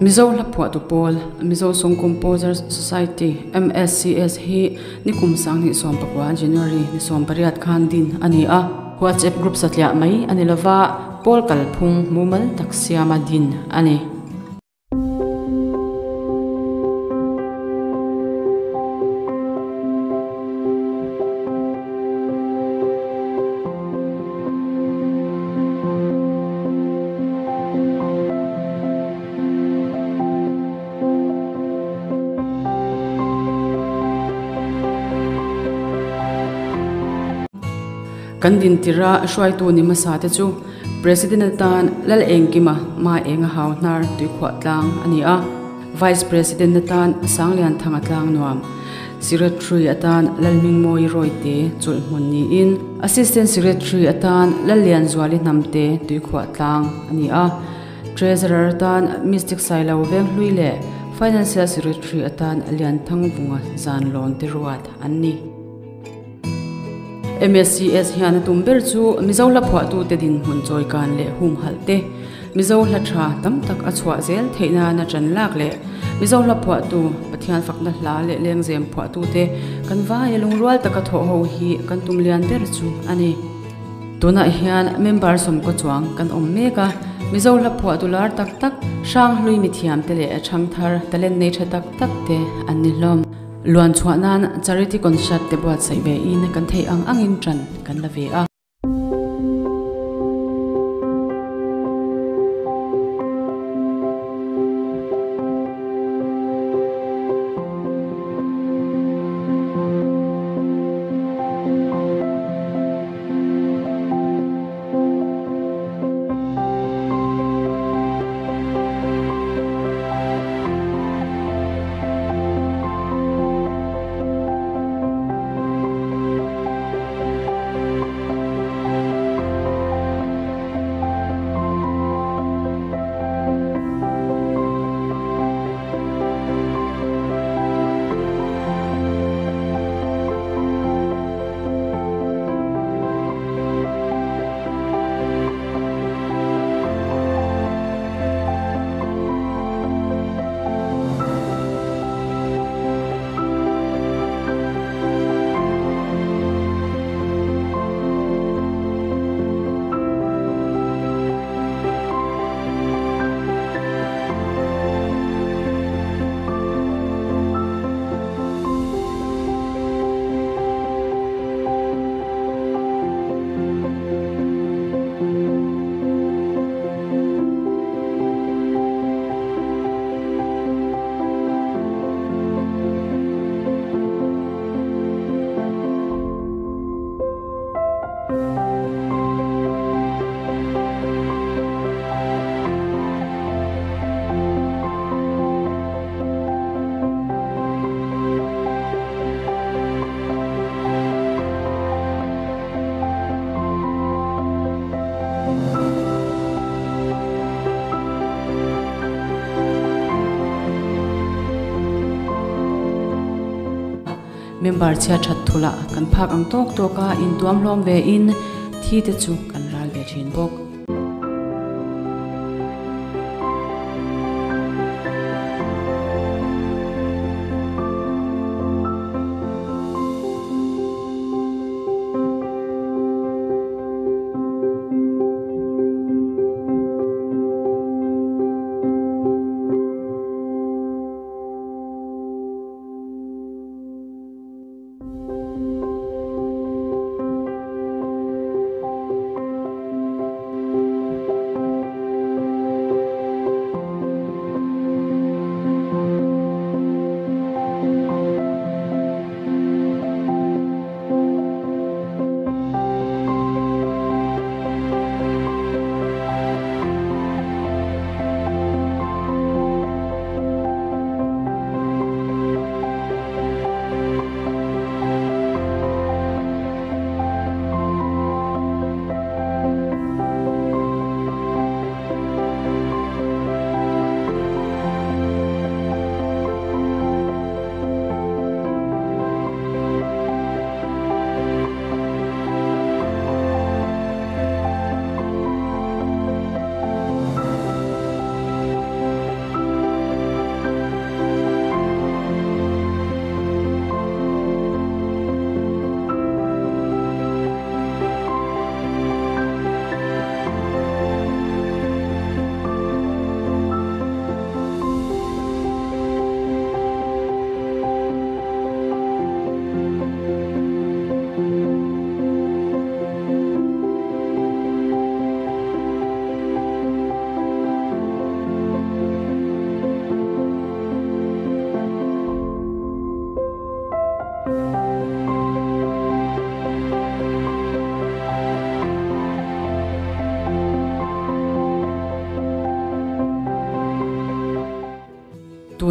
Mizo hla phuahtu pawl, Mizo Song Composers Society, MSCS, hi nikum 2019 January ni 18 khan din a ni a. WhatsApp group satliah mai a ni lova, pawl kalphung mumal tak siama din a ni. Kan dintir a hruaitu ni hmasa te chu President atan Lal Engkima Ma Enga Hau Hnar Tuikhuah Tlang a ni a, Vice President atan Sanglianthanga Tlang Nuam, Secretary atan Lalhmingmawi Rawite chawlh hmun niin Assistant Secretary atan Lallianzuali Hnamte Tuikhuah Tlang a ni a, Treasurer atan Mystic Sailo Venghlui leh Financial Secretary atan Lianthangvunga Zanlawn te ruat an ni. MSCS hian a tum ber chu Mizo hla phuahtute dinhmun chawikan leh humhalh te, Mizo hla tha tam tak a chhuah zel theih nana ṭan lak leh Mizo hla phuahtu, Pathian fakna hla leh lengzem phuahtute kan vaia lungrual taka thawh ho hi kan tum lian ber chu a ni. Tunah hian member sawmkaw chuang kan awm mek a, Mizo hla phuahtu lar tak tak, Hranghlui mithiamte leh ṭhangthar talent nei ṭha tak tak te an ni hlawm. Luan chhuah nan Charity Concert te buatsaih ve in kan theih ang angin ṭan kan la ve a. Member chhia that thulh kan phak ang tawk tawk a intuam hlawm ve in thi te chu kan ral ve thin bawk.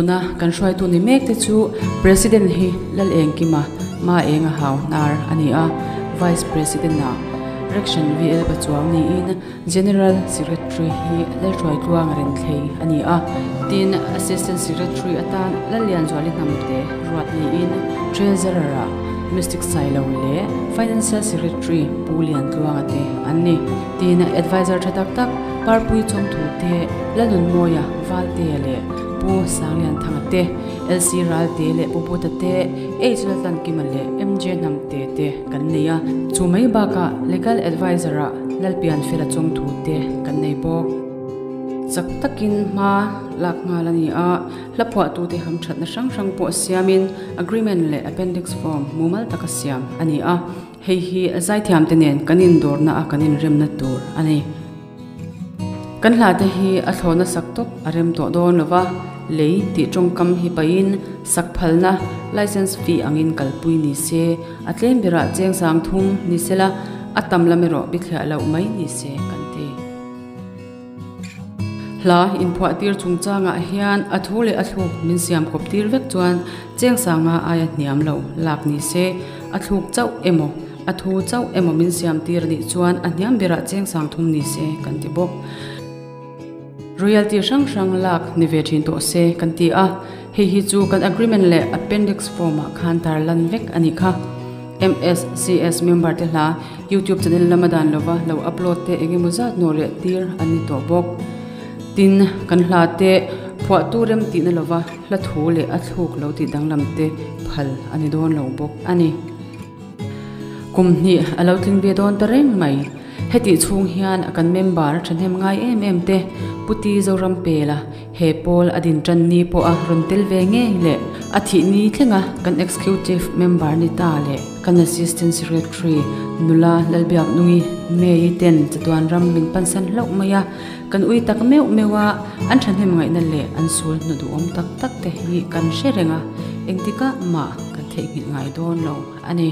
Tuna kan hruaitu ni mek te chu President hi Lalengkima Maenga Hau Hnar a ni a, Vice President ah Rection VL Pachuau niin General Secretary hi Lalhruaitluang Renthlei a ni a, tin Assistant Secretary atan Lallianzuali Hnamte ruat niin Treasurer ah Mystic Sailo leh Financial Secretary Pu Liantluanga te an ni. Tin Adviser tha tak tak Parpui Chawngthu te, Lalnunmawia Valtea leh Pu Sanglianthanga te, LC Ralte leh Pu Buta te, H Laltlankima leh MJ Hnamte te kan nei a. Chu mai bakah Legal Adviser ah Lalpianfela Chawngthu te kan nei bawk. Chak takin hma lak nghal a ni a, hla phuahtute hamthatna hrang hrang pawh siamin Agreement leh Appendix Form mumal taka siam a ni a. Hei hi zaithiamte nen kan indawrna a kan inremna tur a ni. Kan hlate hi a thlawhna sak tawp a rem tawh dawn lo va, lei tih tawngkam hi pahin sak phalna, license fee, angin kalpui ni se, a tlem berah cheng sang thum ni sela, a tam lam erawh bithliah loh mai ni se kan ti. Hla inphuah tir chungchangah hian a thu leh a thluk min siam kawp tir vek chuan cheng sanga aia hniam lo lak ni se, a thluk chauh emaw, a thu chauh emaw min siam tir a nih chuan a hniam berah cheng sang thum ni se kan ti bawk. Royalty hrang hrang lak ni ve thin tawh se kan ti a, hei hi chu kan agreement leh appendix form ah khan tarlan vek a nih kha. MSCS member te hla YouTube channel lama dan lova lo upload te eng emaw zat nawh leh tir an ni tawh bawk. Tin, kan hla te phuahtu rem tihna lova hla thu leh a thluk lo tih danglam te phal a ni dawn lo bawk a ni. Kum hnih a lo tling ve dawn ta reng mai. Hetih chhung hian kan member thahnem ngai em em te Pu Ti Zorampela he pawl a din tan ni pawh a rawn tel ve ngei leh a thih ni thlenga kan Executive Member ni ta leh kan Assistant Secretary nula Lalbiaknungi May-i ten chatuan ram min pansan hlauh mai a, kan ui tak meuh meuh a, an thahnem ngaihna leh an sul hnu duhawm tak tak te hi kan hre reng a, engtikah mah kan theihnghilh ngai dawn lo a ni.